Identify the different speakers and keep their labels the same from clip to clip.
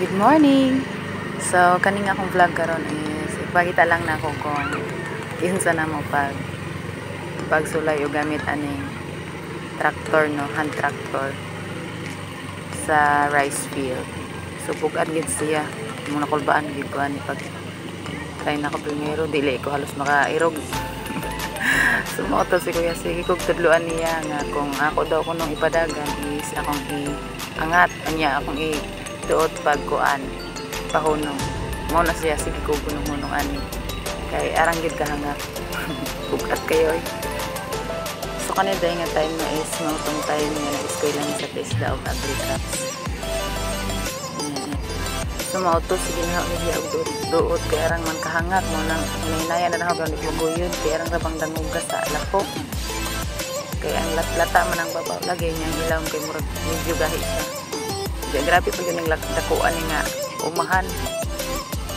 Speaker 1: Good morning! So, kaning akong vlog karon is ipakita lang nako kung kinsa na mo pagsulay o gamit aning tractor, no, hand tractor sa rice field. So, bug-at gid siya. Mo nakulbaan gid ko ani pag try na ko primero, dili ko halos makairog. So, mao to si Kuya, sige kog tudloan niya nga kung ako daw kunong ipadagan is akong iangat, anya akong i duot pag kuan pahunong. Mao na siya, sige ko hunong-hunong ani kay arang gid kahangak. Bugat kayo oy. So kani day nga time na is mao tong time nga nag-eskwela ni sa TESDA og agri-crafts. So mao to sige na niya og duot kay arang man kahangak mo nang hinahinaya na ako gamit mo guyod kay arang rabang danguga sa lapok. Kay ang latlata man ang babaw lagi niyang ilawom kay murag medyo gahi siya. Kaya grabe pa yun ang dakuan nga umahan,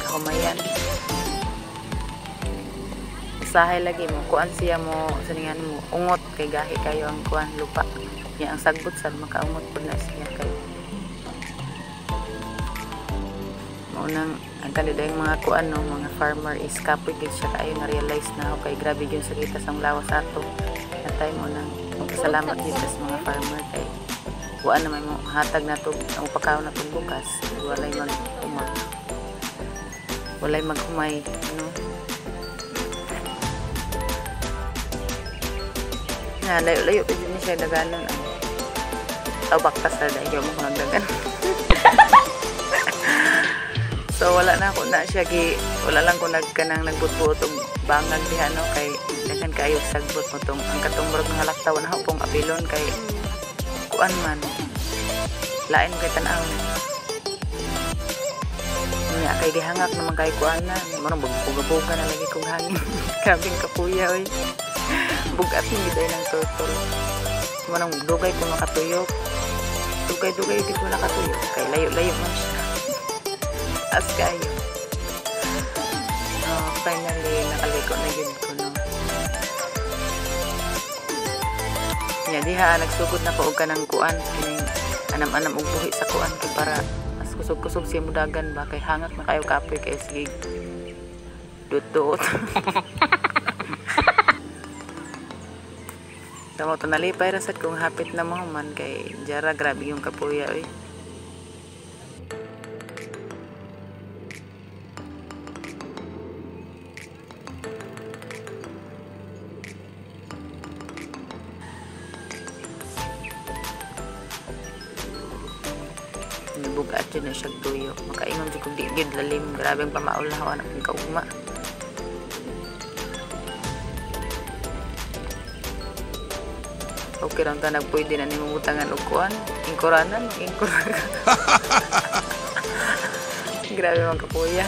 Speaker 1: kahumayan. Usahay lagi mo, kuan siya mo, saningan mo, ungot kay gahi kayo ang kuan lupa. Niya ang sagbot sa makaungot po na siya kay. Maunang ang kanila yung mga kuan no, mga farmer is kapoy gid siya kayo na realize na ako kay grabe gyud sa kita sa lawas ato. At time mo nang magpasalamat gid sa mga farmer kay wala naman mo hatag na to ang pagkaon na tong bukas, walay mag-uma, walay maghumay, no. Na layo-layo pa din siya daganon ay. Aw baktas na dahil mo kung nagdagan. So wala na ako na siya gi, wala lang ko nagkanang nagbutbuot og bangag diha no kay daghan kaayo sagbot mo tong ang katong murag nga laktaw na pong apilon kay kuan man lain kay tan-aw niya kay gihangak naman kay kuan na mo nang buga-buga na lagi kog hangin. Grabeng kapuya oy, bugat hindi day ng turtle mo nang dugay ko makatuyok, dugay-dugay gid ko nakatuyok kay layo-layo man siya. As kayo. Oh, finally nakaliko na gid ko no. Nya diha nagsugod na ko og kanang kuan kining anam-anam og buhi sa kuan kay para mas kusog-kusog siya mudagan ba kay hangak na kayo kapoy kay sige duot-duot. Tamo to nalipay ra sad kung hapit na mahuman kay jara grabe yung kapuya oy. Bugat yun na siya tuyo. Makaingon siya kung di gid lalim. Grabe ang pamaol na ako anak ng kaugma. Okay lang ta nagpwede na nimong butangan og kuan. Ingkuranan, ingkuranan. Grabe man kapuya.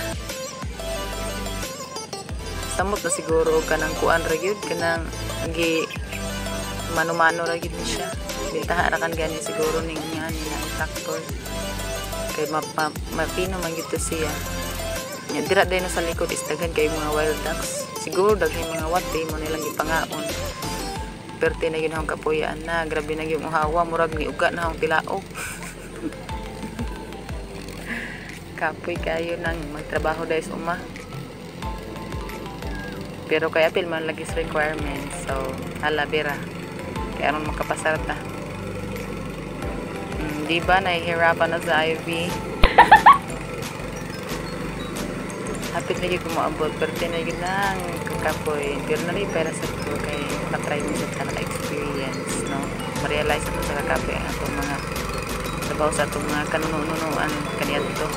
Speaker 1: Samot na siguro kanang kuan ra gyud kanang gi mano-mano ra gyud ni siya. Bintaha ra kan gani siguro ning nga ni na tractor. Kay mapino man gyud to siya. Nya dira day no sa likod is daghan kay mga wild ducks. Siguro daghan mga wati mo nilang gipangaon. Perte na gyud akong kapuyaan na. Grabe na gyud uhawa murag niuga na akong tilaok. Kapoy kayo nang magtrabaho dahil sa uma. Pero kay apil man lagi sa requirements. So hala bira. Kaya aron makapasar ta. Di ba nahihirapan na sa IV? Hapit na yun kumaabot. Pero tinay yun lang kakapoy. Pero nalipay na sa ko kay makatry mo sa naka-experience, no? Ma-realize ato sa kakapoy ang atong mga trabaho sa atong mga kanununuan kaniya dito.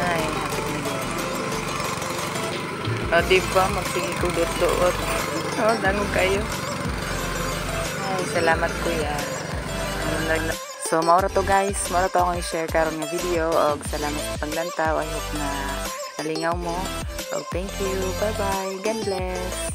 Speaker 1: Ay, hapit na yun. O, di ba? Magsige ko duot-duot. O, dangog kayo. Ay, salamat kuya. So maura to guys, maura to akong i-share karon nga video og salamat sa paglantaw. I hope na nalingaw mo. Og thank you. Bye bye. God bless.